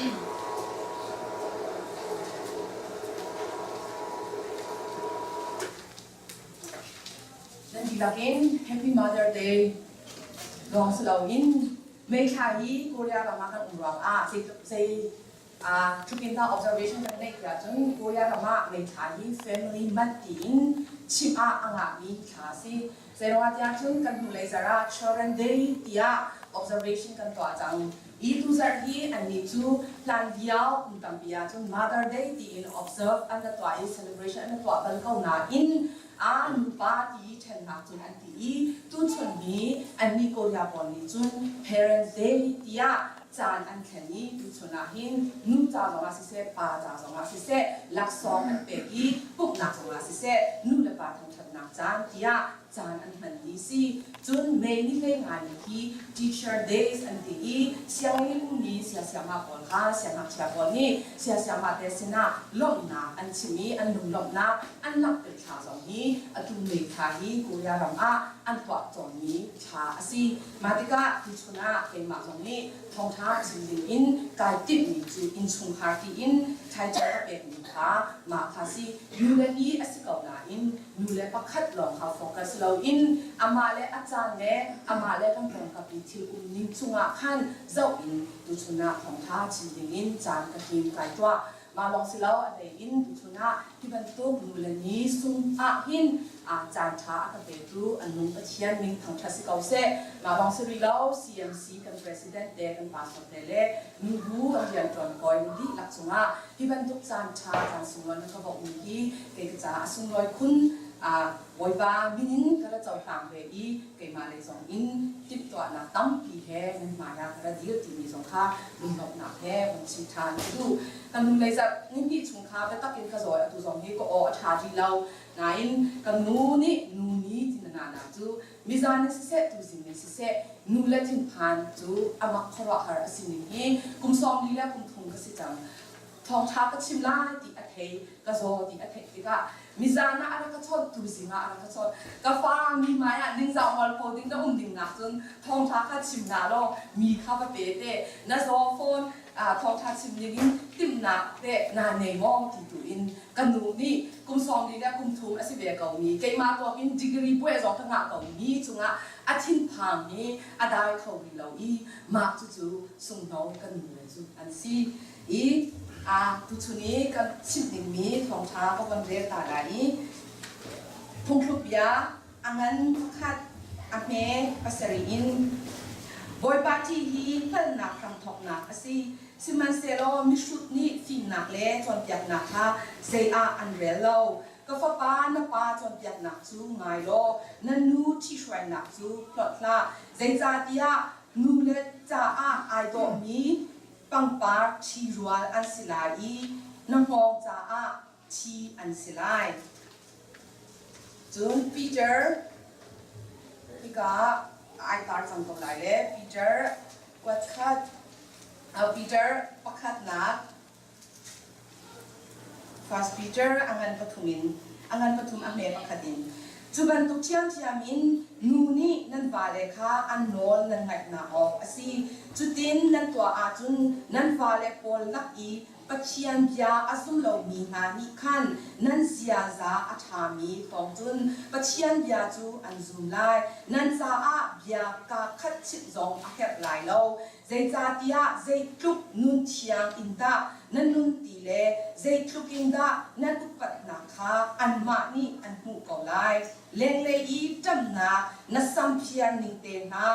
Nan dihlak in Happy Mother Day lawng si loin May thla hi Korea ram ah kan um ruangah zei tluk in dah observation kan neih tiah cun Korea ram ah May thla hi family month tiin chim ah a ngahmi thla a si. Zeiruangah tiah cun kan hnulei zarh ah Children Day tiah observation kan tuah cang. I tuzarh hi annih cu hlan lio kum tampi ahcun Mother Day tiin observe an ra tuah i celebration an ra tuah bal ko nain a nupa ti ṭhennak cun an ti i tuchun hi annih Korea pawl nih cun Parents Day tiah caan an thlen i tuchun ah hin nu ca zongah siseh pa ca zongah siseh laksawng an pek i pumhnak zongah siseh nu le pa thangṭhatnak caan tiah caan an hman ni si. Cun May ni 15 ni hi Teacher Days an ti i sianginn ummi siasiamah pawl kha siangngakchia pawl nih siasiamah te sinah lawmhnak an chim i an lunglawmhnak an langhter thla zong hi atu May thla hi Korea ram ah an tuah tawnmi thla a si. Mah tikah tuchun ah keimah zong nih thawngṭha chim ding in kai timhmi cu innchungkhar tiin title ka pekmi kha mah kha si. Nu le ni a si ko nain nu le pakhat lawng kha focus loin amah le a caan le amah le kan pawngkap i thil um ning cungah khan zoh in tuchun ah thawngṭha chim dingin caan ka him kai tuah. Mah lawng si lo a hlei in tuchun ah hi bantuk nu le ni sung ah hin caan ṭha a ka petu an nung Pathian min thangṭhat si ko seh. Mah lawng si rih lo CMC kan president te kan pastor te le nubu kan rianṭuan kawi dihlak cungah hi bantuk caan ṭha caan sunglawi na ka bawmhmi hi kei ka caah a sunglawi khun. Bawipa min in ka ra cohlang ve i keimah lei zong in timhtuahnak tampi he nan hmai ah ka ra dir timi zong kha lunglawmhnak he vun chim ṭhan ka duh. Kan nu lei zarh nihnih chung kha biatak in ka zawi atu zong hi ka aw a ṭha rih lo. Nain kan nu nih nu ni ti na nana cu mizan in siseh tuzing in siseh nu le thinphan cu amak khuaruahhar a si ning hi kum 40 le kum thum ka si cang. Thawngṭha ka chim lai ti a thei ka zaw ti a theih tikah mizan ah a rak ka chawnh tuzing ah a rak ka chawnh ka fa mi hmai ah ningzah mualpho ding na um ding nak cun thawngṭha kha chim hna law mi kha va pe te na zaw fawn thawngṭha chim ding in timhnak te na nei maw ti tu in ka nu nih kum 40 le kum thum a si ve ko mi keimah tuak in degree buai zong ka ngah ko mi cungah a thinphang hi a dai kho rih lo i mah cucu sunghno kan nu le cu an si i a tuchun i kan chimh dingmi thawngṭha ka von rel ta lai i phungthluk bia a ngan pakhat a hme pasarih in Bawipa ṭih hi hngalhnak hramthawknak a si sihmanhsehlaw mihrut nih fimnak le cawnpiaknak kha zei ah an rel lo ka fapa na pa cawnpiaknak cu ngai law na nu ṭhihruainak cu hlawt hlah zeicahtiah nu le caah ai dawhmi pangpar ṭhi rual an si lai i na hngawng caah ṭhi an si lai. Cun Peter hika ai tar cang ko lai le Peter kuat khat Peter pakhatnak First Peter a ngan pathum in a ngan pathum a hme pakhat in cu bantuk ṭhiamṭhiam in nu nih nan vale kha an nawl nan ngaihnak awk a si. Cutin nan tuah ahcun nan fale pawl lak i Pathian bia a zum lomi hna nih khan nan ziaza a ṭhami thawng cun Pathian bia cu an zum lai. Nan caah bia kaa khat chimh zong a herh lai lo. Zeicahtiah zeitluk nun thiang in dah na nun ti le zeitluk in dah nan upatnak kha anmah nih an hmuh ko lai. Lenglei i ṭamnak na samphiar ning te hna,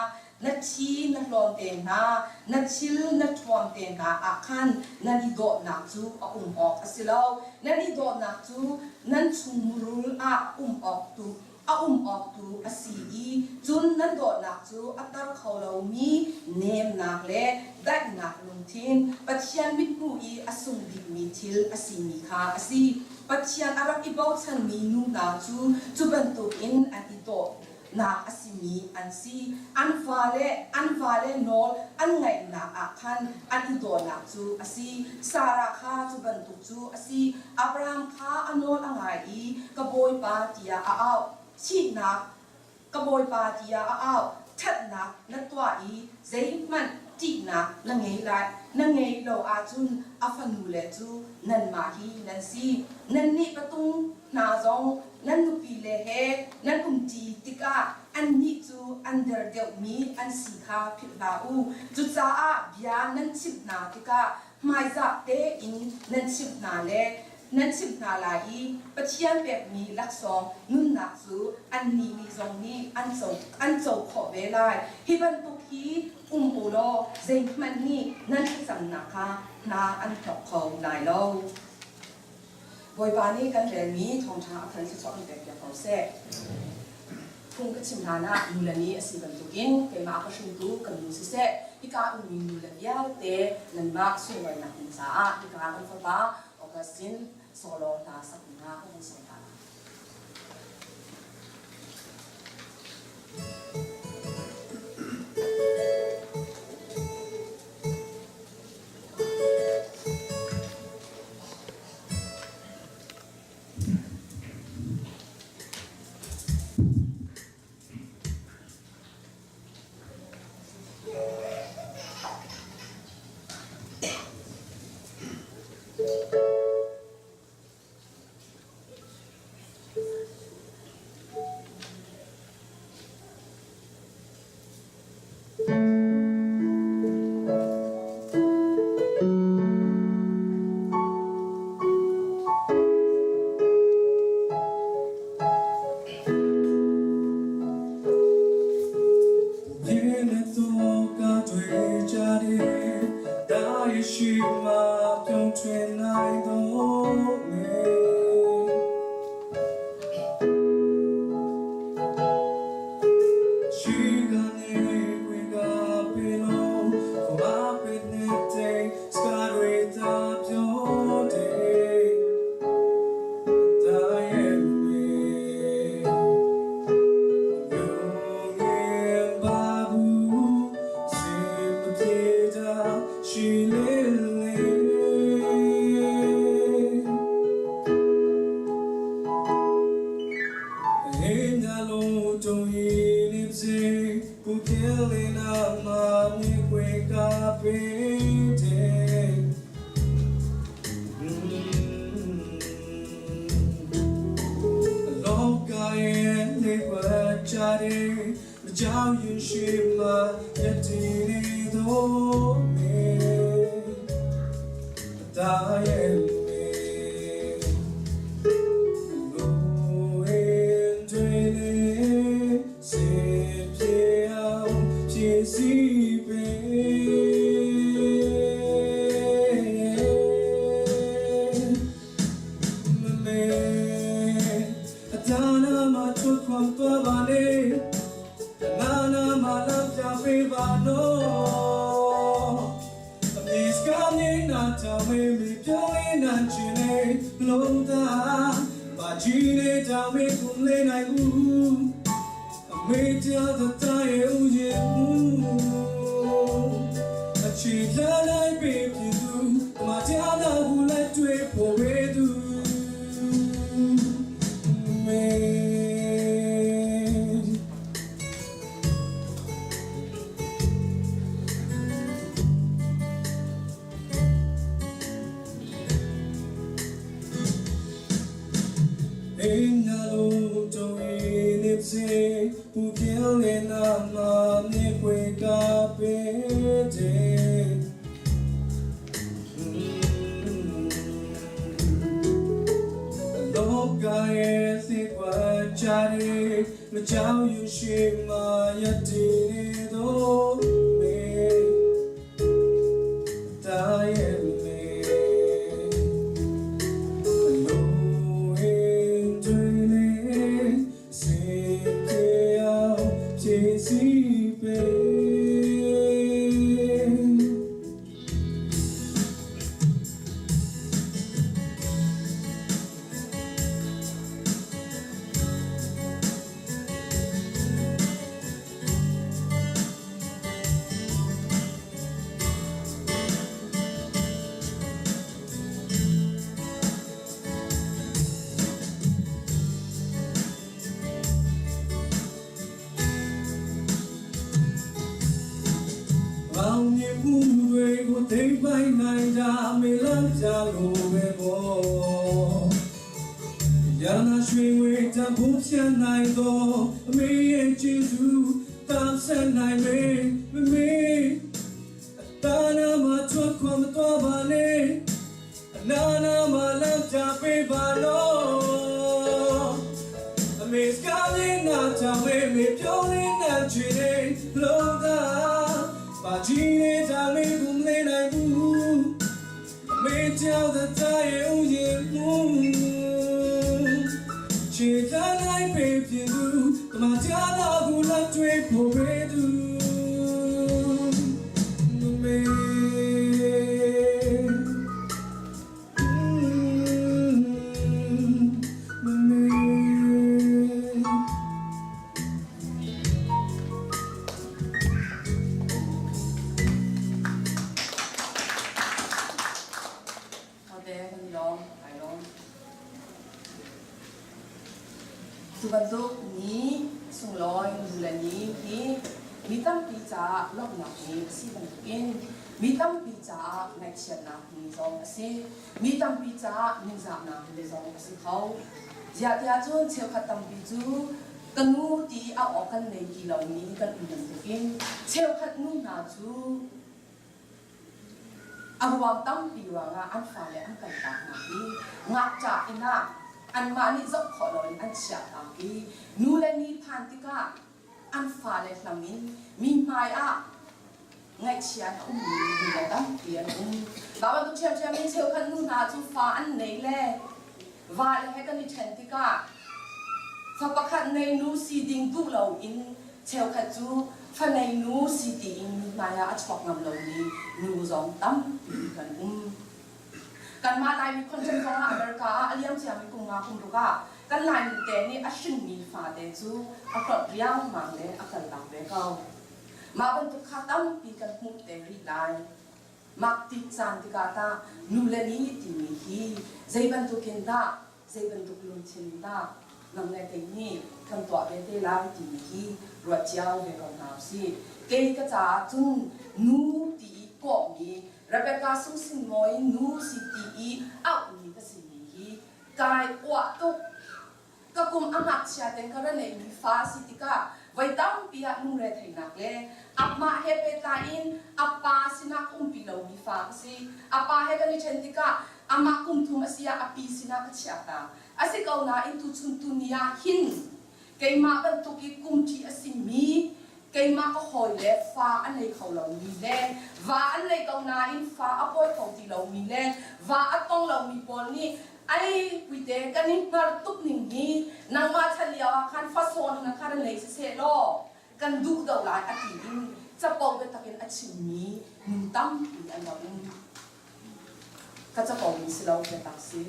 na thi na hlawn te hna, na thil na ṭhuam te hna ah khan nan i dawhnak cu a um awk a si lo. Nan i dawhnak cu nan chungmurul ah um awk tu a um awk tu a si i cun nan dawtnak cu a tar kho lomi nemnak le daihnak lungthin Pathian mithmuh i a sung bikmi thil a simi kha a si. Pathian a rak i bochanmi nu hna cu cu bantukin an i dawhnak a simi an si. An fale an fale nawl an ngaihnak ah khan an i dawhnak cu a si. Sarah kha cu bantuk cu a si. Abraham kha a nawl a ngai i ka bawipa tiah a auh. Thihnak ka bawipa tiah a auh. Ṭhatnak na tuah i zeihmanh ṭihnak na ngei lai. Na ngei lo ahcun a fanule cu nanmah hi nan si. Nannih patung hna zong nan nupile he nan umṭi tikah annih cu an der deuhmi an si kha philh hlah u. Cucaah bia nan chimh hna tikah hmaizah tein nan chimh hna le nan chimh hna lai i Pathian pekmi laksawng nunnak cu annih nih zong nih an co khawh ve lai. Hi bantuk hi um u law zeihmanh nih nan thlacamnak kha hna an hnawk kho lai lo. Bawipa nih kan relmi thawngṭha a kan thluachuah kan pekpiak ko seh. Phung ka chim hlan ah nule ni a si bantukin keimah a ka hringtu kan nu siseh, hika ummi nule vialte nanmah sunlawinak ding caah hika kan fapa Augustine solo hla sak dingah ka vun sawm hna. အောင်မြင်မှုတွေကိုသိမ့်ပိုင်နိုင်ကြမေလန်းကြလို့ပဲပေါ့ရနာရွှေငွေတန်ဖိုးဖြတ်နိုင်သောအမေရဲ့ကျေးဇူးတမ်းဆက်နိုင်မေမမေအတာနာမှာချွတ်ခွန်မတော်ပါနဲ့အနာနာမှာလမ်းကြပေးပါတော့ အမေစကားလေးနာချမေမေပြောလေးနဲ့ချွေလေးလုံးသာပါချီလေးချလေးဘူးမလေးနိုင်ဘူးအမေကြောက်တဲ့တာရဲ့ဥယျာဉ်မူချေချလိုက်ပေပြသူတမချလာကူလက်တွေဖို့ပဲသူမမေ မမေ ဟုတ်တယ်kan lom ai lom tu bantuk ni sunglawi nu le ni hi mi tampi caah lawmhnak ni a si bantukin mi tampi caah ngaihchiatnak ni zong a si. Mi tampi caah ningzahnak ni zong a si kho. Ziah tiah cun cheukhat tampi cu ka nu ti a aw kan nei ti lomi kan um bantukin cheukhat nu hna cu A ruang tampi ruangah an fale an kaltak hna i ngakṭah inn ah anmah nih zoh khawh loin an chiahtak i nu le ni phan tikah an fale hlam in mi hmai ah ngaihchia in a ummi nu le tampi an um. Mah bantuk ṭhiamṭhiam in cheukhat nu hna cu fa an nei le vale he kan i ṭhen tikah fa pakhat neinu si ding duh loin cheukhat cu fa neinu si tiin hmaiah a chuak ngam lomi nu zong tampi kan um. Kanmah Laimi khuanṭhen zongah America ah a liam ciami kum nga kum ruk ah kan Laimi te nih a hrinmi fate cu a hlawt riangmang le a kaltak ve ko. Mah bantuk kha tampi kan hmuh te rih lai. Mah tik caan tikah tah nu le ni timi hi zei bantukin dah zei bantuk lungthin in dah nang le kei nih kan tuah ve te lai timi hi ruat cio ve ko hna usih. Kei ka caah cun nu ti i kawhmi Rebecca Sungsin Mawi nu si ti i auhmi ka simi hi kai uah tuk. Ka kum a ngakchia ten ka ra neimi fa si tikah voi tampi ah lungretheihnak le amah he pehtlai in a pa sinah ka umpi lomi fa ka si. A pa he kan i ṭhen tikah amah kum thum a si ah a pi sinah ka chiah ta. A si ko nain tuchun tuni ah hin keimah bantuk i kum ṭi a simi keimah ka hawi le fa a nei kho lomi le va an nei ko nain fa a pawi kho ti lomi le va a tong lomi pawl nih ai puite kan i hngar tuk ning hi nangmah chan lio ah khan fasawn na khan nei siseh law kan duh do lai a ti in capo biatak in a chimmi nu tampi an rak um. Ka capo mi si lo biatak si.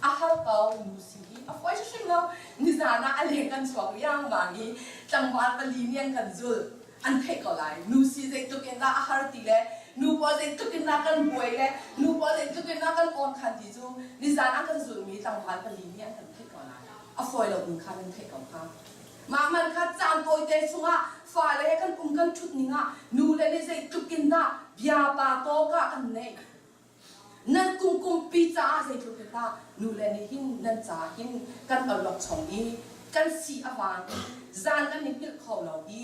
A har ko nu si hi a fawi hrim lo. Nizan ah a leng kan chuak riangmang i tlangval pali nih an kan zulh. An theih ko lai. Nu si zeitluk in dah a har ti le nu pawl zeitluk in dah kan buai le nu pawl zeitluk in dah kan awn khan ti cu nizan ah kan zulhmi tlangval pali nih an kan theih ko lai. A fawi lo ning kha nan theih ko kha. Mah man kha caan tawite chungah fale he kan um kan ṭhut ning ah nule nih zeitluk in dah bia pa tawka kan neih. Nan kumkumpi caah zeitluk in dah nule nih hin nan ca hin kan awlokchong i kan si a van i zan kan i hngilh kho lo i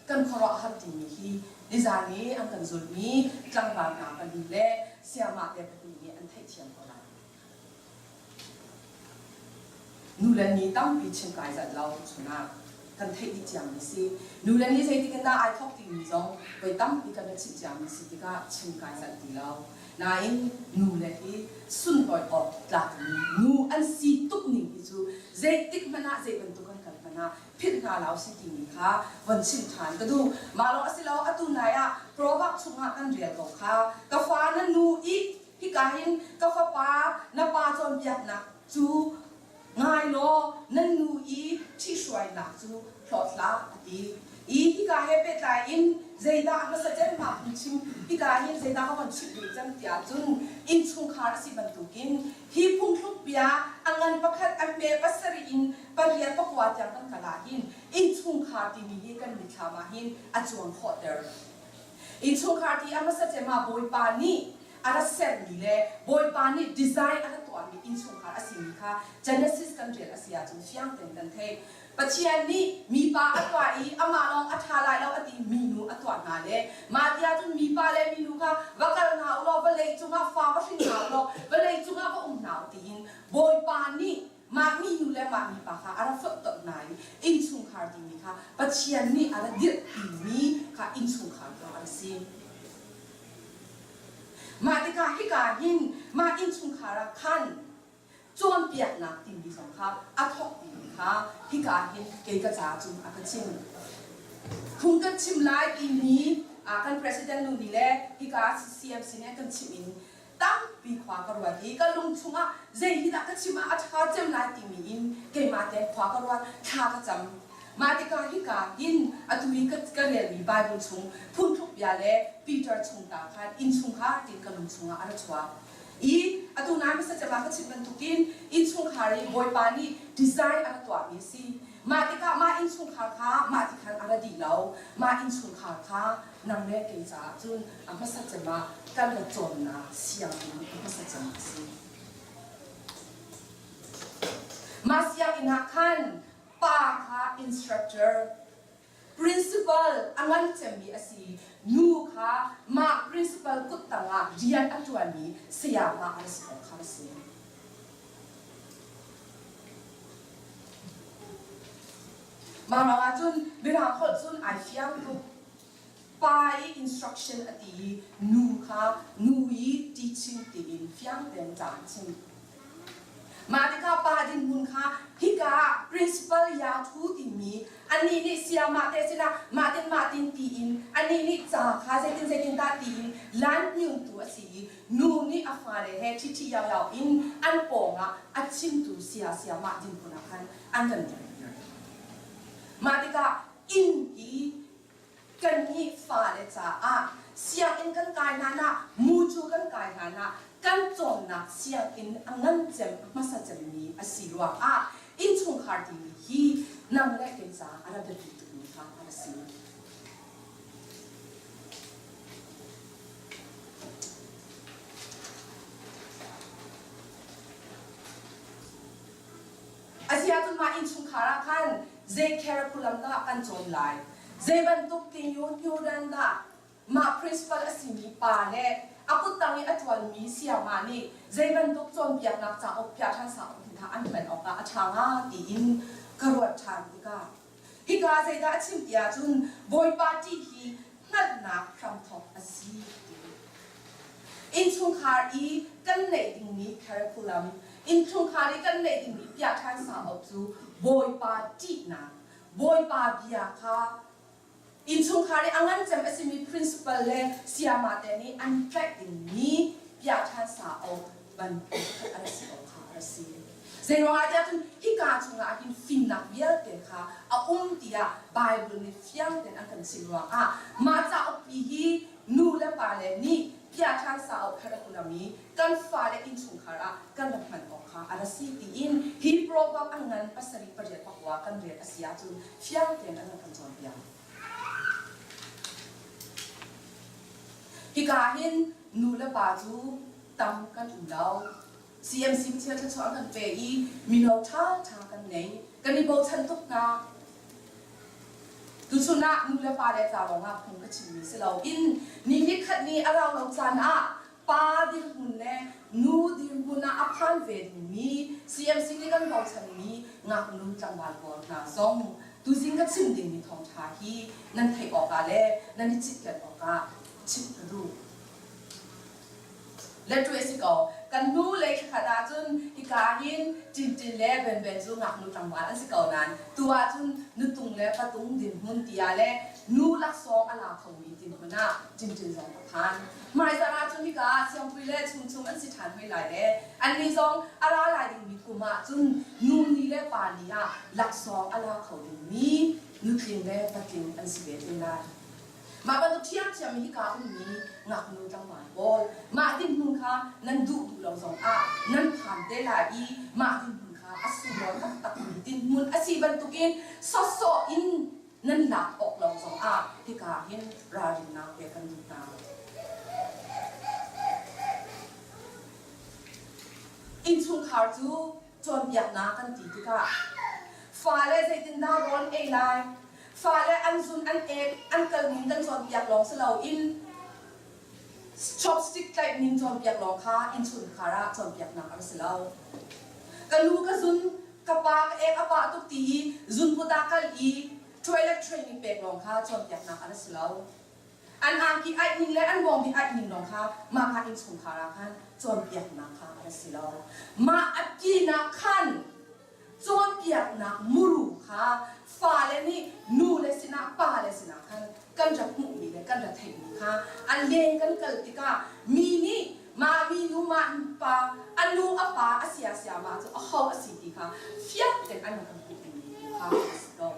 kan khuaruahhar timi hi nizan i an kan zulhmi tlangval hna pahnih le sayamah te pahnih nih an theihthiam ko lai. Nu le ni tampi chim kai zat lo chungah kan theih dih ciami si. Nu le ni zeitik in dah ai thawk timi zong voi tampi kan ra chimh ciami si tikah chim kai zat ti lo. Nain nu le hi sunlawi awk tlakmi nu an si tuk ning hi cu zeitik hmanh ah zei bantuk kan kal hmanh ah philh hna lo si timi kha von chim ṭhan ka duh. Mah lawng a si lo atu nai ah Proverb chungah kan rel ko kha ka fa na nu i Hika hin ka fapa na pa cawnpiaknak cu ngai law nan nu i ṭhihruainak cu hlawt hlah a ti. I hika he pehtlai in zeidah a hmasa cem ma phungchim hika hin zeidah ka von chimh duh cem tiah cun innchungkhar a si bantukin hi phungthluk bia a ngan pakhat a hme pasarih in pariat pakua tiang kan kal ah hin innchungkhar timi hi kan mitthlam ah hin a cuang khawhter. Innchungkhar ti a hmasa cem ah Bawipa nih a ra sermi le Bawipa nih design a ra tuahmi innchungkhar a simi kha Genesis kan rel a si ahcun fiang tein kan theih. Pathian nih mipa a tuah i amah lawng a ṭha lai lo a ti minu a tuah hna le mah ti ahcun mipa le minu kha va kal hna u law vawlei cungah fa va hring hna u law vawlei cungah va um hna u tiin Bawipa nih mah minu le mah mipa kha a ra fohtonh hna i innchungkhar timi kha Pathian nih a ra dirhpimi kha innchungkhar cu an si. Mah tikah hika hin mah innchungkhar ah khan cawnpiaknak timi zong kha a thawk timi kha hika hin kei ka ca cun a ka chim. Phung kan chim lai timi kan president nu nih le hika CCMC nih kan chimh in tampi khua ka ruat i ka lung chungah zei hi dah ka chim ah a ṭha cem lai timi in keimah tein khua ka ruat thla ka cam. Mah tikah hika hin atu i ka relmi Bible chung phungthluk bia le Peter chung ta khan innchungkhar tiin ka lung chungah a ra chuak. I atu nai hmasa cem ah ka chim bantukin innchungkhar i Bawipa nih design a ra tuahmi a si. Mah tikah mah innchungkhar kha mah ti khan a ra dih lo. Mah innchungkhar kha nang le kei caah cun a hmasa cem ah kan ra cawnnak sianginn a hmasa cem a si. Mah sianginn ah khan pa kha instructor Principal a ngan cemmi a si. Nu kha mah principal kut tangah rian a ṭuanmi sayama an si awk kha a si. Mah ruangah cun Mirang holh cun ai fiang tuk. Pa i instruction a ti i nu kha nu i teaching tiin fiang tein ca an chim. Mah tikah pa dinhmun kha hika ah principal ya thu timi anih nih sayamah te sinah mah tin mah tin tiin anih nih ca kha zeitin zeitin dah tiin lan hniungtu a si i nu nih a fale he ṭhiṭhi iau in an pawngah a chimtu saya sayamah dinhmun ah khan an kan dirter. Mah tikah inn hi kannih fale caah sianginn kan kai hlan ah mucu kan kai hlan ah kan cawnnak sianginn a ngan cem a hmasa cemmi a si ruangah innchungkhar timi hi nang le kei caah a ra biapi tukmi kha a si. Asiahcun mah innchungkhar ah khan zei curriculum dah kan cawn lai? Zei bantuk tingyun dah mah principal a simi pa le a kuttang i a ṭuanmi sayama nih zei bantuk cawnpiaknak cauk piahṭhan cauk hna an hman awkah a ṭha hnga tiin ka ruat ṭhan tikah hika zeidah a chim ti ahcun Bawipa ṭih hi hngalhnak hramthawk a si ti. Innchungkhar i kan neih dingmi curriculum, innchungkhar i kan neih dingmi piahṭhan cauk cu Bawipa ṭihnak, Bawipa bia kha innchungkhar i a ngan cem a simi principal le sayama te nih an tlaih dingmi piahṭhan cauk bantuk an si awk kha a si. Zeiruangah tiah cun hika chungah hin fimnak vialte kha a um tiah Bible nih fiang tein an kan chimh ruangah mah cauk pi hi nu le pa le nih piahṭhan cauk curriculum i kan fale innchungkhar ah kan rak hman awk kha a ra si tiin hi proverb a ngan pasarih pariat pakua kan rel a si ahcun fiang tein an rak kan cawnpiak. Hika hin nu le pa cu tam kan um lo. CMC Pathian thluachuah an kan pe i mino ṭhaṭha kan ngei. Kan i bochan tuk hna. Tuchun ah nu le pa le ca lawngah phung ka chimmi si loin ni nikhat ni a rau lo caan ah pa dirhmun le nu dirhmun ah a phan ve dingmi CMC nih kan bochanmi ngaknu tlangval pawl hna zong tuzing ka chim dingmi thawngṭha hi nan theih awkah le nan i citken awkah chimh ka duh. Letṭu a si ko. Kan hnu lei thlakhat ahcun hika hin Tintin le Benben cu ngaknu tlangval an si ko nain tu ahcun nutung le patung dinhmun ti ah le Nu laksawng a la khomi dinhmun ah Tintin zong a phan. Hmaizarh ah cun hika ah Siangpui le Chungchung an si ṭhan hoi lai le annih zong a ra lai dingmi kum ah cun nu ni le pa ni ah laksawng a la kho dingmi nutling le patling an si ve te lai. Mah bantuk ṭhiamṭhiam i hika ummi ngaknu tlangval pawl mah dinhmun kha nan duh duh lo zongah nan phan te lai i mah dinhmun kha a sunglawi taktakmi dinhmun a si bantukin sawsawh in nan lak awk lo zongah hika hin ralrinnak pek kan duh hna. Innchungkhar cu cawnpiaknak kan ti tikah fale zeitindah rawl ei lai, fale an zun an ek an kal ning kan cawnpiak lawng si loin chopstick tlaih ning cawnpiak lawng kha innchungkhar ah cawnpiaknak a si lo. Ka nu ka zun ka pa ka ek a pah tuk ti i zunput ah kal i toilet training pek lawng kha cawnpiaknak an si lo. An angki aih ning le an bawngbi aih ning lawng kha mah kha innchungkhar ah khan cawnpiaknak kha an si lo. Mah a tinak khan cawnpiaknak muru kha fale nih nu le sinah pa le sinah khan kan rak hmuhmi le kan rak theihmi kha an leng kan kal tikah mi nih mah mi nu mah pa a nu a pa a sia sia ma cu a ho a si ti kha fiang tein an kan hmuh dingmi kha a si ko.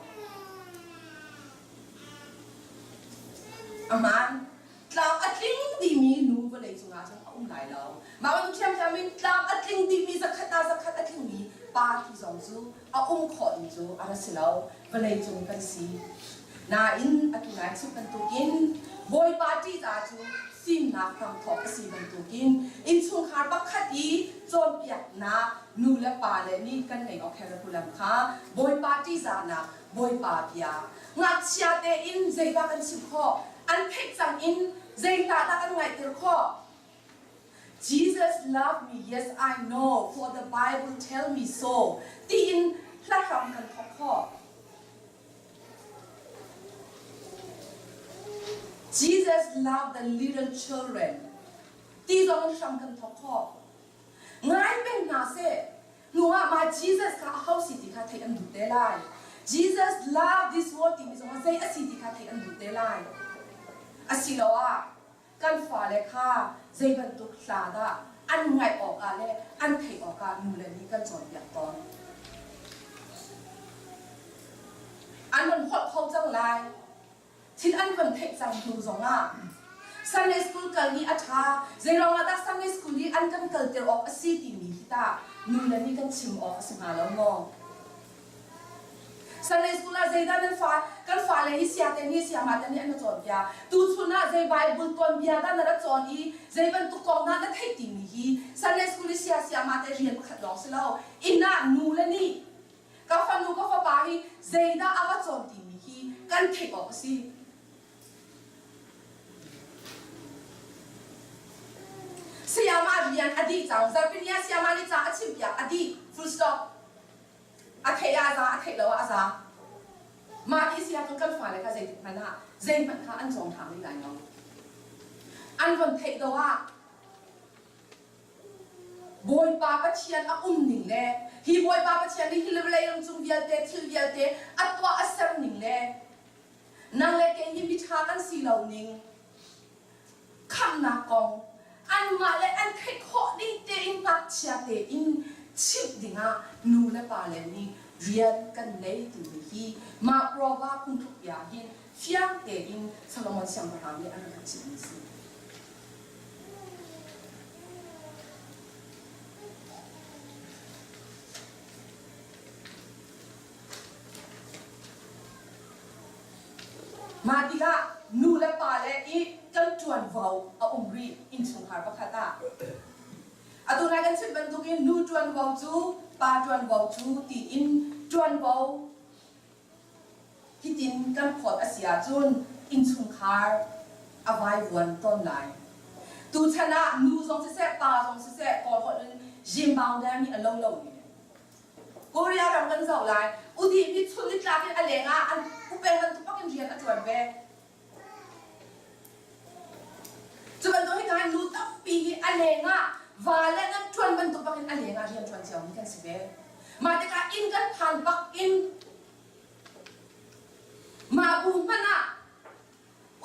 Aman tlam a tling dimi nu vawlei cungah cun a um lai lo. Mah bantuk ṭhiamṭhiam in tlam a tling dimi zakhat ah zakhat a tlingmi party zong cu a um khawh ding cu a ra si lo. Vawlei cung kan si. Nain atu nai chim bantukin Bawipa ṭihzah cu fimnak hramthawk a si bantukin innchungkhar pakhat i cawnpiaknak nu le pa le nih kan ngeih awk curriculum kha Bawipa ṭihzahnak Bawipa bia ngakchia tein zeidah kan chim khawh an theih cang in zeidah dah kan ngaihter khawh Jesus love me yes I know for the Bible tell me so tiin hla hram kan thawk khawh Jesus loved the little children ti zong hram kan thawk khawh. Ngai peng hna seh. Hnu ah mah Jesus kha aho si ti kha theih an duh te lai. Jesus love this world timi zong ah zei a si ti kha theih an duh te lai. Asiloah kan fale kha zei bantuk hla dah an ngaih awkah le an theih awkah nule nih kan cawnpiak tawn. An van holh kho cang lai. Thil an van theih cang hnu zongah Sunday school kal hi a ṭha. Zeiruang ah dah Sunday school hi an kan kalter awk a si timi hi tah nule nih kan chim awk a si hnga lo maw? Sunday school ah zeidah nan fa kan fale hi siate nih siamate nih an na cawnpiak. Tuchun ah zei Bible tuanbia dah na rak cawn i zei bantuk kong dah na theih timi hi Sunday school i sia siamate rian pakhat lawng si lo. Inn ah nu le nih ka fanu ka fapa hi zeidah a va cawn timi hi kan theih awk a si. Sayama rian a dih cang. Zarhpini ah sayama nih ca a chimpiak a dih. Full stop. A theih ah a za, a theih lo ah a za. Mah ti si ahcun kan fale kha zeitik hmanh ah zeihmanh kha an cawng ṭha rih lai lo. An von theih do ah Bawipa Pathian a um ning le hi Bawipa Pathian nih hi vawlei ram cung vialte thil vialte a tuah a ser ning le nang le kei hi miṭha kan si lo ning khamhnak kong anmah le an theih khawh ding tein ngakchia tein chimh dingah nu le pa le nih rian kan ngei timi hi mah Proverb phungthluk bia hin fiang tein Solomon siangpahrang nih a rak kan chimhmi a si. Mah tikah nu le pa le i kan ṭuanvo a um rih innchungkhar pakhat ah. Atu nai kan chim bantukin nu ṭuanvo cu pa ṭuanvo cu tiin ṭuanvo hitin kan phawt a si ahcun innchungkhar a vaivuan tawn lai. Tuchan ah nu zong siseh pa zong siseh Kawl holh in Zimbabwe mi a lo lomi Korea ram kan zoh lai. Udi hi chun nitlak in a leng ah an upeng bantuk bak in rian a ṭuan ve. Cu bantuk hi kan nu tampi hi a leng ah va le nan ṭuan bantuk bak in a leng ah rian ṭuan cio mi kan si ve. Mah tikah inn kan phan bak in mah bu hmanh ah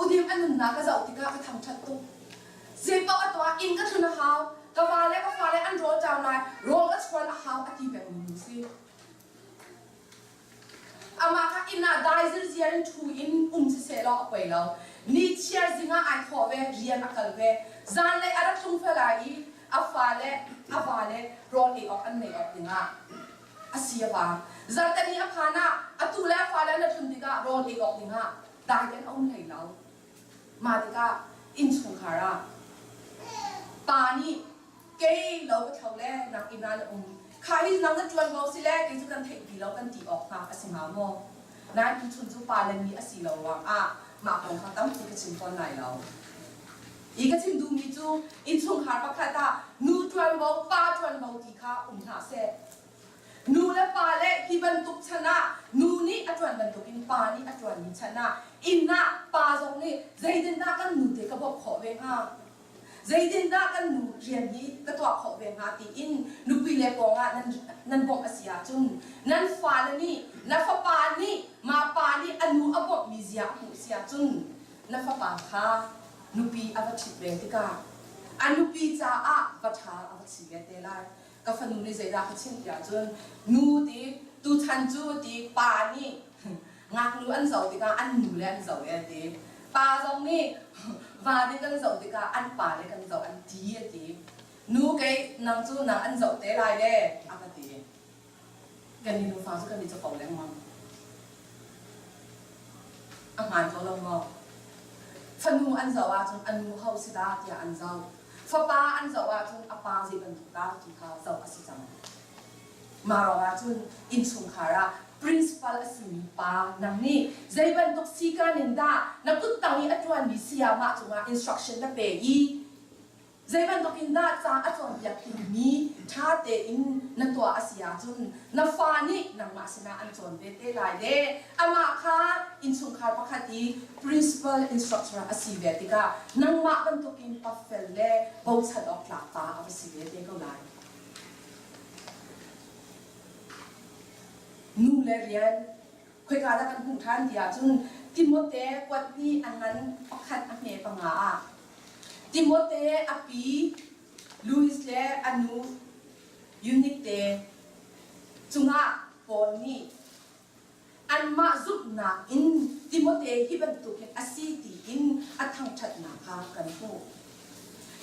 Udim a nunnak ka zoh tikah ka thangṭhat tuk. Zeipaoh a tuah, inn ka tlun a hau, ka va le ka fale an rawl ṭam lai, rawl ka chuan a hau a ti pengmi nu si. Amah kha inn ah dai zirziar in ṭhu in um siseh law a poi lo. Ni chiar zing ah ai thawh ve, rian a kal ve. Zanlei a rak tlung fel ai i a fale a vale rawl ei awk an nei awk dingah a si a va. Zarhteni a phan ah atu le a fale an ra tlun tikah rawl ei awk dingah dai tein a um hlei lo. Mah tikah innchungkhar ah pa nih kei lo ka thlo le nak inn ah na um kha hi nang na ṭuan ko si le kei cu kan theih ti lo kan ti awk hnga a si hnga maw? Nain tuchun cu pa le ni a si lo ruangah mah kong kha tampi ka chim fawn lai lo. Hi ka chim duhmi cu innchungkhar pakhat ah nu ṭuanvo pa ṭuanvo ti kha um hlah seh. Nu le pa le hi bantuk chan ah nu nih a ṭuan bantukin pa nih a ṭuanmi chan ah inn ah pa zong nih zeitindah kan nu te ka bawmh khawh ve hnga? Zeitindah kan nu rian hi ka tuah khawh ve hnga tiin nupi le pawngah nan nan bawmh a si ahcun nan fale nih na fapa nih mah pa nih a nu a bawmhmi zia a hmuh si ahcun na fapa kha nupi a va ṭhit ve tikah a nupi caah va ṭha a va si ve te lai. Ka fanu nih zeidah ka chimh tiah cun nu ti tuchan cu ti pa nih ngaknu an zoh tikah an nu le an zoh e ti pa zong nih va nih kan zoh tikah an pa le kan zoh an ti a ti nu kei nang cu nang an zoh te lai le a ka ti kan i nufa cu kan i capo lengmang a hmaan ko lo maw fanu an zoh ahcun a nu ho si dah tiah an zoh fapa an zoh ahcun a pa zei bantuk dah ti kha zoh a si cang Mah ruangah cun innchungkhar ah principal a simi pa nang nih zei bantuk sikan in dah na kuttang i a ṭuanmi sayamah cungah instruction na pe i zei bantuk in dah ca a cawnpiak timi ṭha tein na tuah a si ahcun na fa nih nangmah sinah an cawn ve te lai le amah kha innchungkhar pakhat i principal instructor a si ve tikah nangmah bantukin pa fel le bochan awk tlak pa a va si ve te ko lai. Nu le rian khoika dah kan hmuh ṭhan ti ahcun Timote kuat hnih a ngan pakhat a hme panga ah Timote a pi Louis le a nu Eunice te cungah Paul nih anmah zumhnak in Timote hi bantukin a si tiin a thangṭhatnak kha kan hmuh.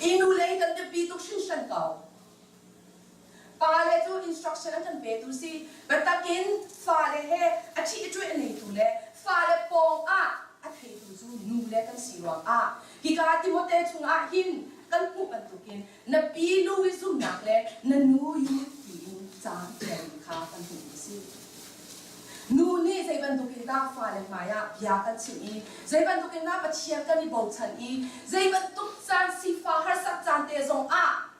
I nu lei kan biapi tuk hringhran ko. Pale cu instruction an kan petu si. Biatak in fale he a ṭhi a ṭuih a neitu le fale pawng ah a theitu cu nu le kan si ruangah hika Timote chungah hin kan hmuh bantukin na pi Louis zumnak le na nu Eunice tiin ca ṭialmi kha kan hmuhmi a si. Nu nih zei bantukin dah fale hmaiah bia kan chim i zei bantukin dah Pathian kan i bochan i zei bantuk caan sifah harsat caan te zongah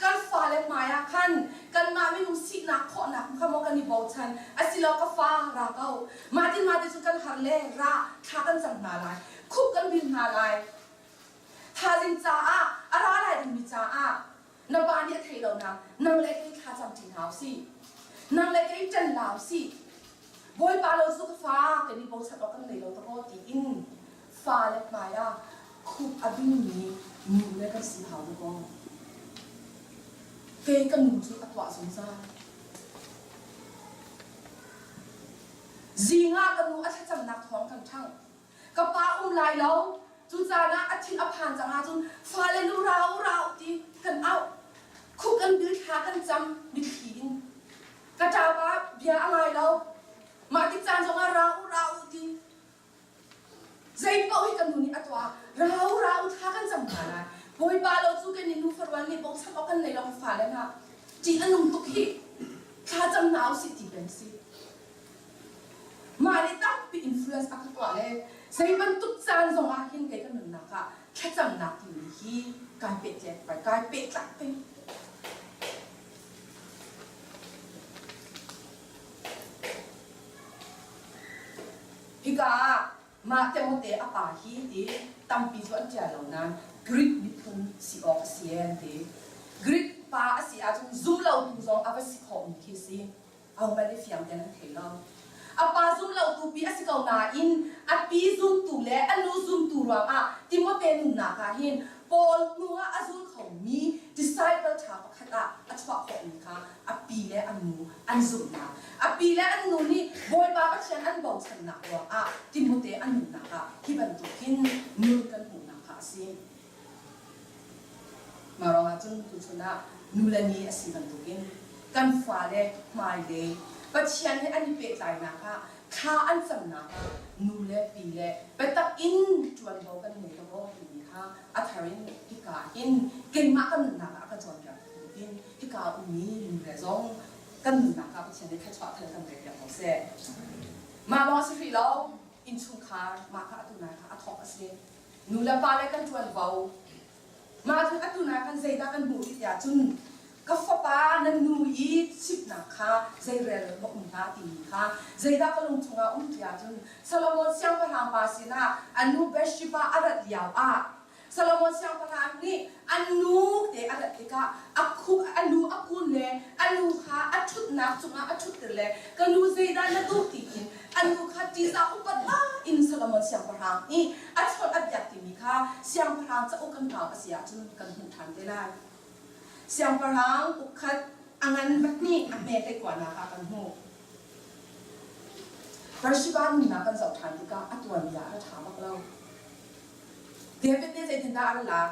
Kan fale hmaiah khan kanmah minung sinak khawhnak kha maw kan i bochan asilo ka fa ra ko mah tin mah ti cu kan har le ra thla kan cam hna lai khup kan bil hna lai thazing caah a ra lai dingmi caah na pa nih a thei lo nak nang le kei thla cam ṭi hna usih nang le kei ṭan la usih Bawipa lo cu ka fa kan i bochan awk kan nei lo dakaw tiin fale hmaiah khup a bingmi nu le kan si hau dakaw. Kei ka nu cu a tuah zungzal. Zing ah ka nu a thlacamnak thawng kan ṭhang. Ka pa um lai lo. Cu caan ah a thin a phan cang ahcun fale nu ra u ra u ti kan auh. Khup kan bil thla kan cam mitthli in. Ka ṭapa bia a ngai lo. Mah tik caan zongah ra u ra u ti. Zei paoh hi ka nu nih a tuah. Ra u ra u thla kan cam hna lai. Bawipa lo cu kan i nu farual nih bochan awk kan nei lo fale hna. Ṭih a nung tuk hi. Thla cam hna usih ti peng si. Mah nih tampi influence a ka tuah le zei bantuk caan zong ah hin kei ka nunnak ah thlacamnak timi hi kai pehtlet kai pehtlak peng. Hika ah mah Timote a pa hi ti tampi cu an ṭial lo nain Greek miphun si awk a si an ti. Greek pa a si ahcun zumlotu zong a va si khawhmi khi a si. Ahohmanh nih fiang tein an thei lo. A pa zum lo tu pi a si ko nain a pi zumtu le a nu zumtu ruangah Timote nunnak ah hin Paul hnu ah a zul khomi disciple ṭha pakhat ah a chuah khawhmi kha a pi le a nu an zumhnak. A pi le an nu nih Bawipa Pathian an bochannak ruangah Timote a nunnak ah hi bantuk hin nun kan hmuhnak kha a si. Mah ruangah cun tuchun ah nu le ni a si bantukin kan fale hmailei Pathian he an i pehtlainak ah thla an camnak ah nu le pi le biatak in ṭuanvo kan ngei lo maw timi kha a thar in hika hin keimah ka nunnak ah a ka cawnpiak bantukin hika ummi nu le zong kan nunnak ah Pathian nih thluachuah thal kan pek piak ko seh. Mah lawng a si hrih lo, innchungkhar mah kha atu nai kha a thawk a si. Nu le pa le kan ṭuanvo. Mah cu atu nai kan zeidah kan hmuh ti tiah cun ka fapa na nu i chimhnak kha zeirel va um hlah timi kha zeidah ka lung chungah um tiah cun Solomon siangpahrang pa sinah a nu Bathsheba a rat lio ah Solomon siangpahrang nih a nu te a rat tikah a khuk a lu a kun le a nu kha a ṭhutnak cungah a ṭhutter le ka nu zeidah na duh tiin a nu kha ṭihzah upat in Solomon siangpahrang nih a chawnh a biak timi kha siangpahrang cauk kan kau a si ahcun kan hmuh ṭhan te lai. Siangpahrang ukkhat a ngan pahnih a hme te kuanak ah kan hmuh. Bathsheba nunnak kan zoh ṭhan tikah a tuanbia a ṭha bak lo. David nih zeitindah a ra lak?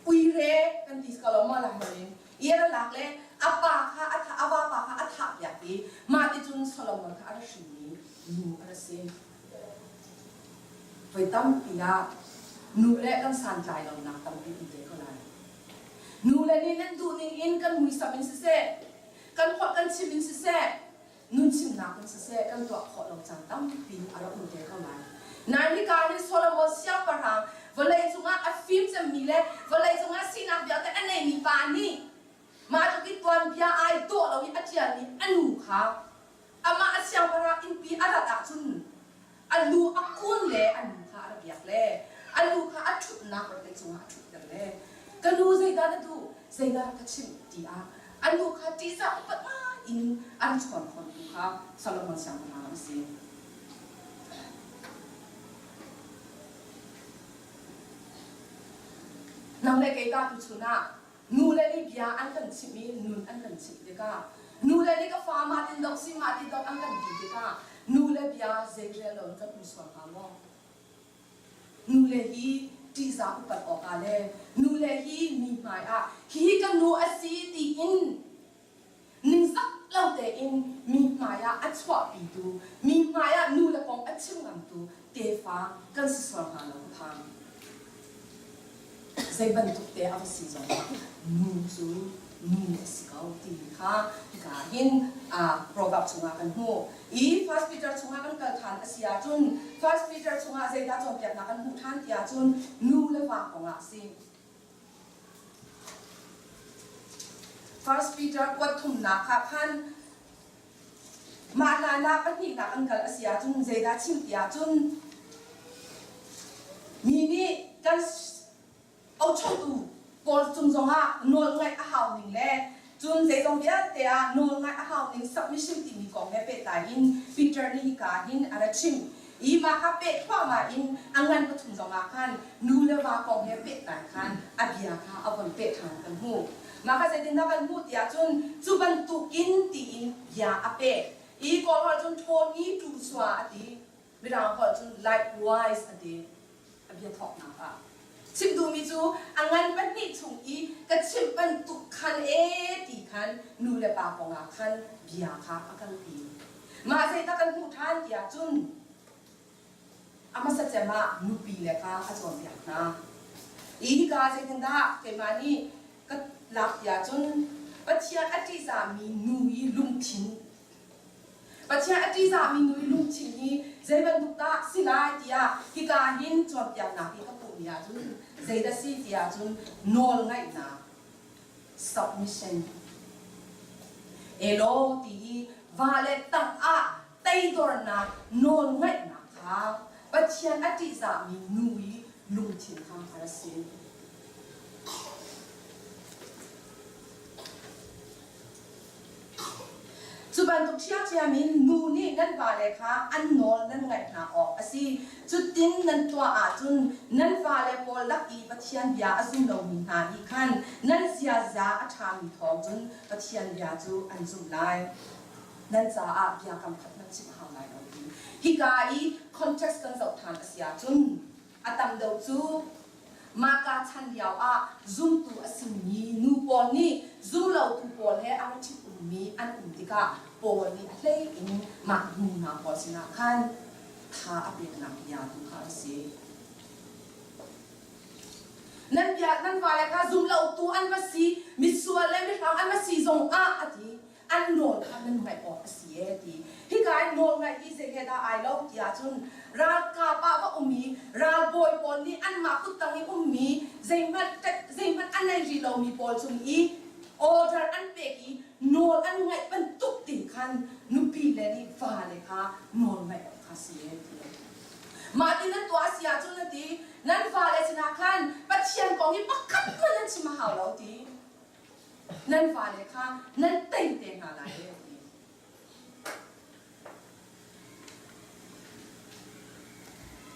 Uire kan ti ko lo maw la in i a ra lak le a pa kha a thah a vapa kha a thah piak i mah ti cun Solomon kha a ra hrinmi nu a ra si. Voi tampi ah nu le kan santlai lonak tampi um te ko lai. Nu le nih nan duh ning in kan muisam in siseh, kan holh kan chim in siseh, nun chimnak in siseh kan tuah khawh lo caan tampi a rak um te ko lai. Nain hika hin Solomon siangpahrang vawlei cungah a fim cemmi le vawlei cungah sinak vialte a neimi pa nih mah tluk in tuanbia ai dawh lo i a ṭialmi a nu kha amah a siangpahrang innpi a rat ahcun a lu a kun le a nu kha a ra biak le a lu kha a ṭhutnak vawlei cungah a ṭhutter le ka nu zeidah na duh zeidah ka chimh tiah a nu kha ṭihzah upat ngai in an chawn khawntu kha Solomon siangpahrang a si. Nang le kei ta tuchun ah nu le nih bia an kan chimh i nun an kan chimh tikah nu le nih ka fa mah tin dok si mah ti dok an kan ti tikah nu le bia zeirel lo in kan um sual hnga maw? Nule hi ṭihzah upat awkah le nule hi mi hmaiah hihi ka nu a si tiin ningzak lo tein mi hmaiah a chuahpitu, mi hmaiah nule kong a chim ngamtu tefa kan si sual hnga lo ka phang. Zei bantuk te a va si zongah nu cu nu a si ko timi kha hika hin proverb chungah kan hmuh. I First Peter chungah kan kal ṭhan a si ahcun First Peter chungah zeidah cawnpiaknak kan hmuh ṭhan ti ahcun nu le va kongah a si. First Peter kuat thumnak ah khan mah hlan ah pahnihnak kan kal a si ahcun zeidah chim ti ahcun mi nih kan ochotu pawl cung zongah nawlngaih a hau ning le cun zeizong vialte ah nawlngaih a hau ning submission timi kong he pehtlai in Peter nih hika hin a ra chim i mah kha peh thluahmah in a ngan pathum zongah khan nu le va kong he pehtlai khan a bia kha a von peh ṭhan kan hmuh. Mah kha zeitindah kan hmuh tiah cun cu bantukin tiin bia a peh i Kawl holh cun ṭhawn i ṭu-sua a ti Mirang holh cun likewise a ti. A bia thawknak ah chim duhmi cu a ngan pahnih chung i ka chimh bantuk khan e ti khan nu le pa kongah khan bia kha a kalpi. Mah zeidah kan hmuh ṭhan tiah cun a hmasa cem ah nupi le kha a cawnpiak hna. I hika zeitindah keimah nih ka lak tiah cun Pathian a ṭihzahmi nu i lungthin Pathian a ṭihzahmi nu i lungthin hi zei bantuk dah si lai tiah hika hin cawnpiaknak hi ka hmuhmi ahcun zeidah si tiah cun nawlngaihnak submission elaw ti hi va le tang ah teidornak nawlngaihnak kha Pathian a ṭihzahmi nu i lungthin kha a ra si. Cu bantuk ṭhiamṭhiam in nu nih nan vale kha an nawl nan ngaih hna awk a si. Cutin nan tuah ahcun nan fale pawl lak i Pathian bia a zum lomi hna nih khan nan ziaza a ṭhami thawng cun Pathian bia cu an zumh lai. Nan caah bia kam khat hmanh chim a hau lai lo ti. Hika i context kan zoh ṭhan a si ahcun a tam deuh cu Mahka chan lioah zumtu a simi nu pawl nih zumlotu pawl he a ra ṭhit-ummi an um tikah Paul nih a hlei in mah nu hna pawl sinah khan tha a peknak bia tu kha a si. Nan bia nan fale kha zumlotu an va si, misual le mihrang an va si zongah a ti. An nawl kha nan ngaih awk a si ee ti. Hika in nawl ngaih hi zei he dah ai lo ti ahcun ralkap ah va um i ralbawi pawl nih anmah kuttang i ummi zeihmanh zeihmanh a nei rih lomi pawl cung i order an pek i nawl an ngaih bantuk te khan nupi le nih vale kha nawl ngaih awk kha si ee ti. Mah ti nan tuah a si ahcun a ti nan fale sinah khan Pathian kong hi pakhat hmanh nan chim a hau lo ti. Nan fale kha nan tei te hna lai e ti.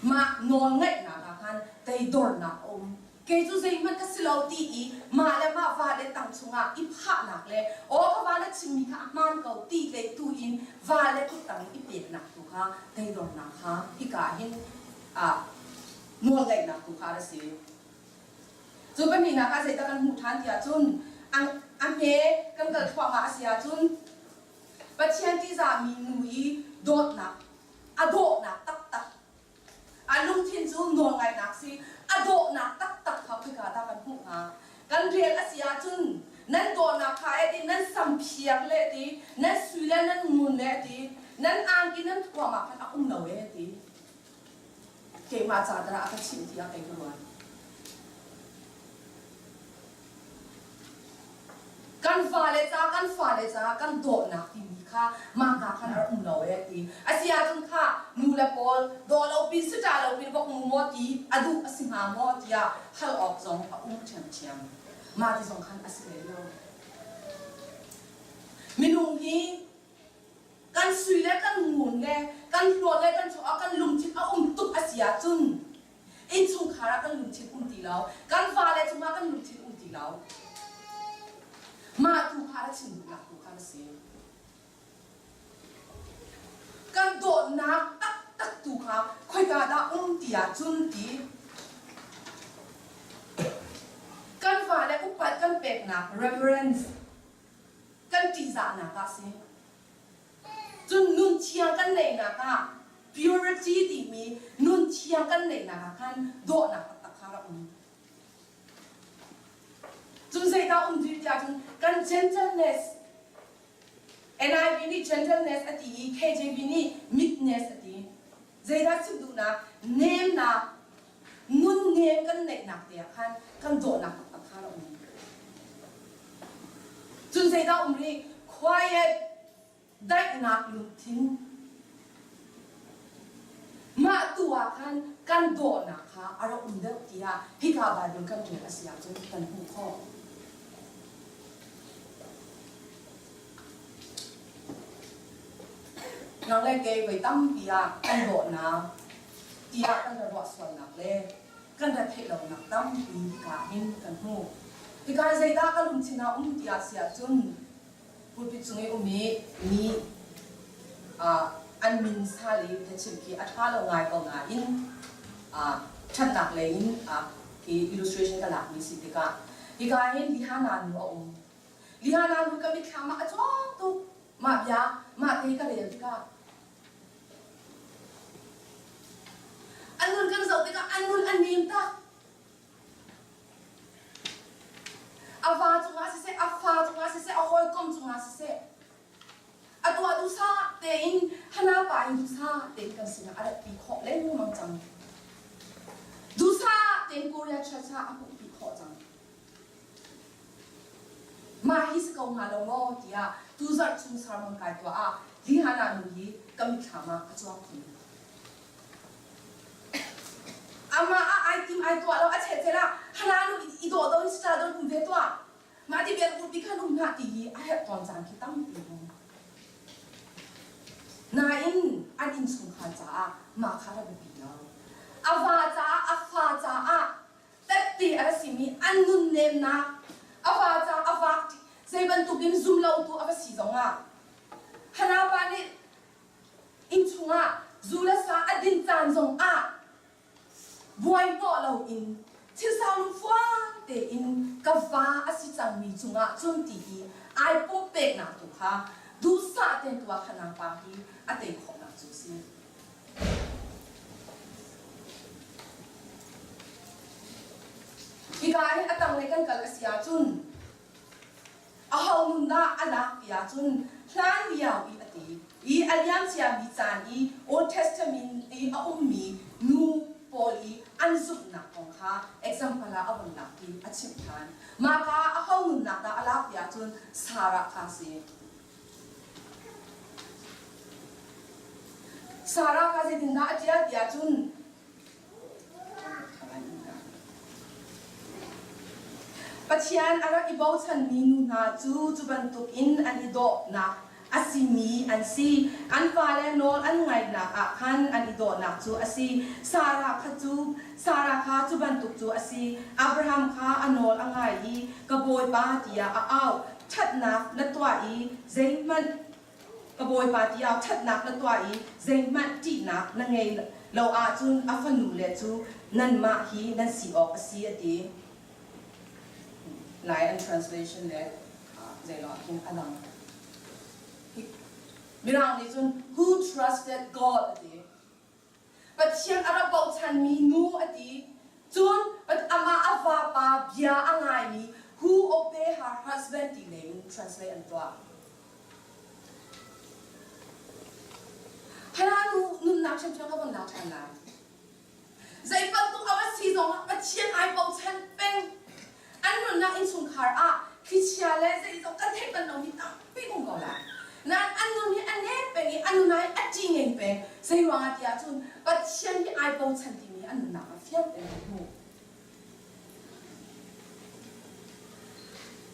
Mah nawlngaihnak ah khan teidornak a um. Kei cu zeihmanh ka si lo ti i mah le mah vale tang chungah i phahnak le aw ka va na chimmi kha a hmaan ko ti hlei tu in vale kuttang i peknak tu kha teidornak kha hika hin ah nawlngaihnak tu kha a si. Cu pahnihnak ah zeidah kan hmuh ṭhan ti ahcun a hme kan kal thluahmah a si ahcun Pathian ṭihzahmi nu i dawtnak a dawhnak taktak a lungthin cu nawlngaihnak si a dawhnak taktak kha khoika dah kan hmuh hnga? Kan rel a si ahcun nan dawhnak kha e ti nan sam phiar le ti nan sui le nan ngun le ti nan angki nan thuam ah khan a um lo e ti Keimah ca dara a ka chimh tiah kei ka ruat. Kan fale ca kan fale ca kan dawhnak timi kha mah ka khan a rak um lo e ti. A si ahcun kha nu le pawl dawh lo pin si ṭah lo pin vok mu maw ti a duh a si hnga maw tiah hal awk zong a um ṭhiamṭhiam. Mah ti zong khan a si lem lo. Minung hi Kan sui le kan ngun le kan hluan le kan chuah ah kan lungthin a um tuk a si ahcun innchungkhar ah kan lungthin um ti lo. Kan fale cungah kan lungthin um ti lo. Mah tu kha a chim duhnak tu kha a si. Kan dawtnak taktak tu kha khoika dah um ti ahcun ti kan fale upat kan peknak reverence kan ṭihzahnak ah a si. Cun nun thiang kan neihnak ah purity timi nun thiang kan neihnak ah khan dawhnak taktak kha rak um. Cun zeidah um ti tiah cun kan gentleness NIV nih gentleness a ti i KJV nih meekness a ti. Zeidah chim duhnak nemnak nunnem kan neihnak te ah khan kan dawhnak taktak kha a um. Cun zeidah um rih? Quiet daihnak lungthin. Mah tu ah khan kan dawhnak kha a rak um deuh tiah hika Bible kan rel a si ahcun kan hmuh khawh. Nang le kei voi tampi ah kan dawhnak tiah kan ra ruah sualnak le kan ra theih lonak tampi hika hin kan hmuh. Hika zeidah ka lungthin ah um tiah si ahcun pulpit cung i um i mi an min sal i biachim khi a ṭha lo ngai ko nain ṭhatnak lei in khi illustration ka lakmi si tikah hika hin Lihana nu a um. Lihana nu ka mitthlam ah a cuang tuk. Mah bia mah te ka rel tikah An nun kan zoh tikah an nun a nim tak. A va cungah siseh, a fa cungah siseh, a hawikom cungah siseh, a tuah duhsah tein hana pa in duhsah tein kan sinah a ratpi khawh lengmang cang. Duhsah tein Korea Church ah a hmuhpi khawh cang. Mah hi si ko hnga lo maw tiah tuzarh chung sermon kai tuah ah Lihana nu hi ka mitthlam ah a cuang khun. Amah ah ai tim ai tuah lo a chet ah hana nu i dawh do in sita do um ve tuah. Mah ti bel urpi khan um hna ti hi a herh tawn caan khi tampi um. Nain an innchungkhar caah mah kha a biapi lo. A va caah a fa caah tette a ra simi an nunnemnak, a va caah a va zei bantukin zum lotu a va si zongah Hannah pa nih innchung ah zu le sa a din caan zongah buai hnawh loin thilsau lungfuang tein ka va a si cangmi cungah cun ti hi ai pumpeknak tu kha duhsah tein tuah kha nangpa hi a tei khawhnak cu a si. Hika hin a tanglei kan kal a si ahcun Aho nun dah a lak ti ahcun hlan lio i a ti i a liamciami caan i Old Testament i a ummi nu pawl i an zumhnak kong kha example ah a vun lak i a chimh ṭhan. Mah ka ah aho nunnak dah a lak ti ahcun Sarah kha a si. Sarah kha zeitindah a ṭial ti ahcun Pathian a rak i bochanmi nu hna cu cu bantukin an i dawhnak a simi an si. An fale nawl an ngaihnak ah khan an i dawhnak cu a si. Sarah kha cu Sarah kha cu bantuk cu a si. Abraham kha a nawl a ngai i ka bawipa tiah a auh. Ṭhatnak na tuah i zeihmanh Ka bawipa tiah ṭhatnak na tuah i zeihmanh ṭihnak na ngei lo ahcun a fanule cu nanmah hi nan si awk a si a ti. Lai an translation le zeilaw ah khin a dang. Mirang nih cun who trusted God a ti. Pathian a rak bochanmi nu a ti. Cun amah a vapa bia a ngaimi who obey her husband ti lei in translate an tuah. Hannah nu nunnak hrimhrim ka von la ṭhan lai. Zei bantuk a va si zongah Pathian ai bochan peng. An nunnak innchungkhar ah thlichia le zeizong kan theih bal lomi tampi um ko lai. Nain an nun hi a nem peng i a nun ah a ṭi ngeng peng. Zei ruangah ti ahcun Pathian hi ai bochan timi an nunnak ah fiang tein an hmuh.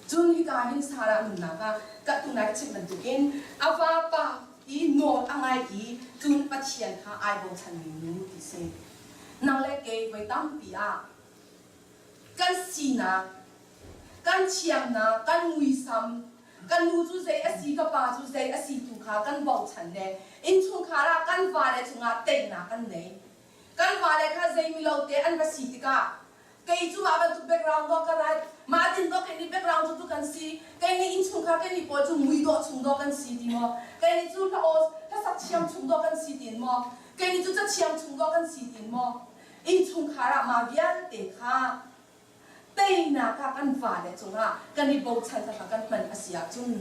Cun hika hin Sarah nunnak ah ka tunai ka chimh bantukin a vapa i nawl a ngai i cun Pathian kha ai bochanmi nu ti si. Nang le kei voi tampi ah kan sinak, kan thiamnak, kan muisam, kan nu cu zei a si, ka pa cu zei a si tu kha kan bochan le innchungkhar ah kan vale cungah teinak kan nei. Kan vale kha zei mi lo te an va si tikah kei cu mah bantuk background dawh ka rat mah tin dawh kei nih background cu tu kan si kei nih innchungkhar kei nih pawl cu mui dawh chung dawh kan si ti maw kei nih cu hla aw hlasak thiam chung dawh kan si tin maw kei nih cu cathiam chung dawh kan si tin maw innchungkhar ah mah vialte kha teinak ah kan vale cungah kan i bochan kha kan hman a si ahcun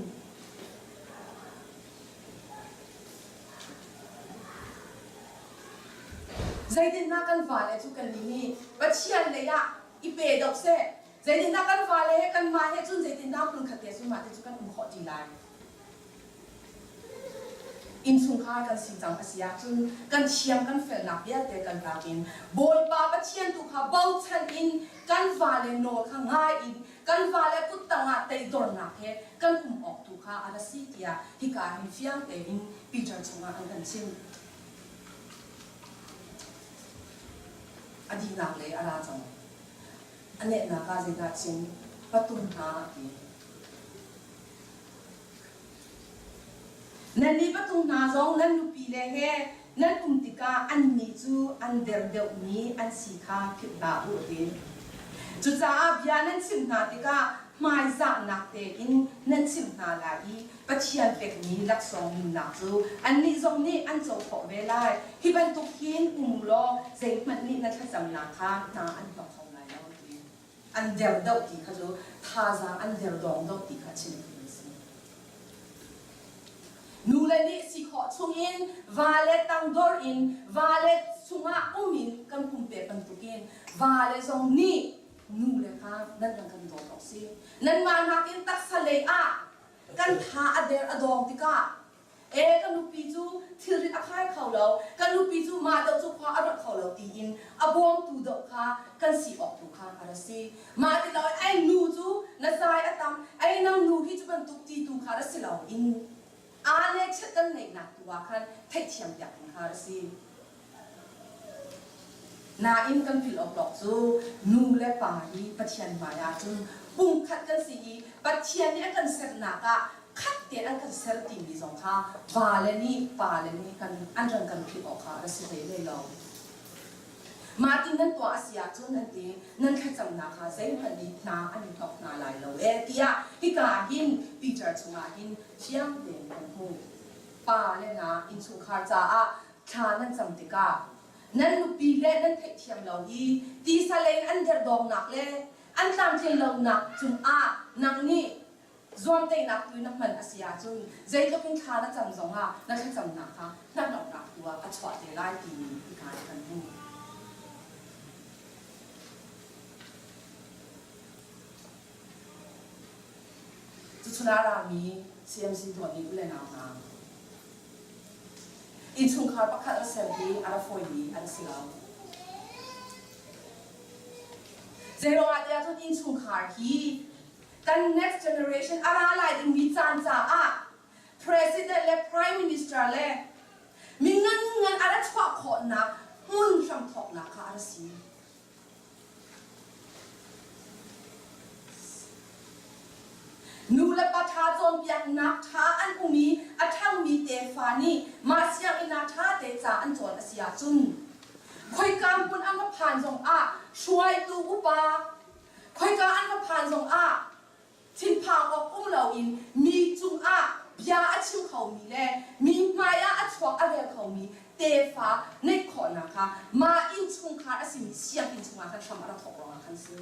zeitindah kan vale cu kan nih Pathian lei ah i pe deuh seh zeitindah kan vale he kanmah he cun zeitindah hmunkhat te cu mah te cu kan um khawh ti lai Innchungkhar kan si cang a si ahcun kan thiam kan felnak vialte kan lak in Bawipa Pathian tu kha bochan in kan vale nawl kha ngai in kan vale kuttang ah teidornak he kan um awk tu kha a ra si tiah hika hin fiang tein Peter chungah an kan chim. A dihnak lei a ra cang. A nehnak ah zeidah chim patung hna a ti. Nannih patung hna zong nan nupile he nan um tikah annih cu an der deuhmi an si kha philh hlah u a ti. Cucaah bia nan chimh hna tikah hmaizahnak tein nan chimh hna lai i Pathian pekmi laksawng nunnak cu annih zong nih an co khawh ve lai. Hi bantuk hin um u law zeihmanh nih na thlacamnak kha hna an hnawh kho lai lo a ti. An der doh ti kha cu thazaang an der dawng doh ti kha chim duhmi a si. Nule nih si khawh chungin vale tangdor in vale chungah um in kan pumpek bantukin vale zong nih nule kha nan kan kan dawt awk si. Nanmah nakin taksa lei ah kan tha a der a dawng tikah E ka nupi cu thilrit a khai kho lo, ka nupi cu mah deuh cu khua a ruat kho lo tiin a bawmtu deuh kha kan si awk tu kha a ra si. Mah ti lo ai nu cu na zai a tam, ai nang nu hi cu bantuk ti tu kha ra si lo in Aa le chiat kan neihnak tu ah khan theihthiam piak ding kha a si. Nain kan philh awk lawk cu nu le pa hi Pathian hmai ah cun pumkhat kan si i Pathian nih a kan sernak ah khat tein an kan ser timi zong kha va le nih pa le nih kan an ran kan philh awk kha a si hlei hlei lo. Mah ti nan tuah a si ahcun an ti nan thlacamnak kha zeihmanh nih hna an in hnok hna lai lo ee tiah hika hin Peter chungah hin fiang tein kan hmuh. Pa le hna innchungkhar caah thla nan cam tikah nan nupi le nan theihthiam lo i tisa lei in an derdawngnak le an tlamtlin lonak cungah nang nih zuamteihnak tu na hman a si ahcun zeitluk in thla na cam zongah na thlacamnak kha hnahnawhnak tu ah a chuah te lai timi hika in kan hmuh. Cuchun ah rami CMC tuahmi u le nau hna innchungkhar pakhat a ser hi a ra fawimi an si lo. Zeiruangah tiah cun innchungkhar hi kan next generation a ra lai dingmi caan caah president le prime minister le mi ngan ngan a ra chuah khawhnak hmun hramthawknak kha a ra si. Nu le pa ṭha cawnpiaknak ṭha an um i a ṭhangmi tefa nih mah sianginn ah ṭha te ca an cawn a si ahcun khoika hmun an va phan zongah hruaitu upa khoika an va phan zongah thinphang awk um loin mi cungah bia a chim khomi le mi hmaiah a chuak a rel khomi tefa neih khawhnak kha mah innchungkhar a simi sianginn chungah khan hram a rak thawk ruangah khan si.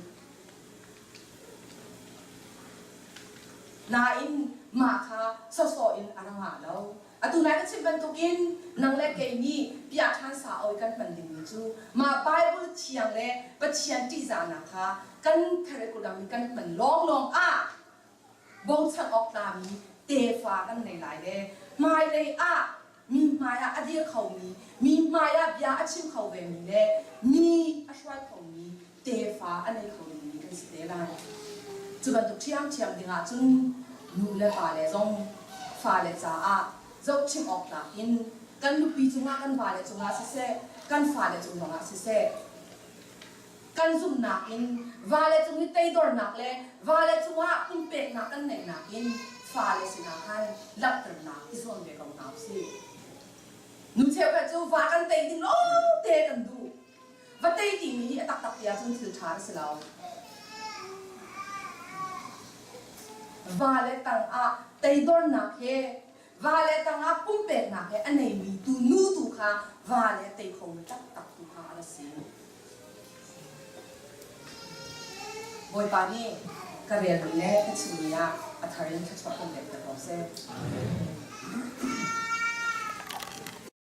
Nain mah kha sawsawh in a ra ngah lo. Atu nai ka chim bantukin nang le kei nih bia ṭhan sa oi kan hman dingmi cu mah Bible thiang le Pathian ṭihzahnak kha kan curriculum in kan hman lawnglawng ah bochan awk tlami tefa kan nei lai le hmailei ah mi hmai ah a dir khomi, mi hmai ah bia a chim kho vemi le mi a hruai khomi tefa a nei kho dingmi kan si te lai. Cu bantuk ṭhiamṭhiam dingah cun nu le pa le zong fale caah zohchim awk tlak in kan nupi cungah kan vale cungah siseh, kan fale cung zongah siseh, kan zumhnak in vale cung i teidornak le vale cungah pumpeknak kan neihnak in fale sinah khan langhternak i zuam ve ko hna usih. Nu cheukhat cu va kan tei ding lawngte kan duh. Va tei timi hi a taktak ti ahcun thil ṭha a si lo. Vale tangah teidornak he vale tangah pumpeknak he a neimi tu nu tu kha vale tei khomi taktak tu kha a ra si. Bawipa nih ka relmi le ka chimmi ah a thar in thluachuah kan pek ko seh. Amen.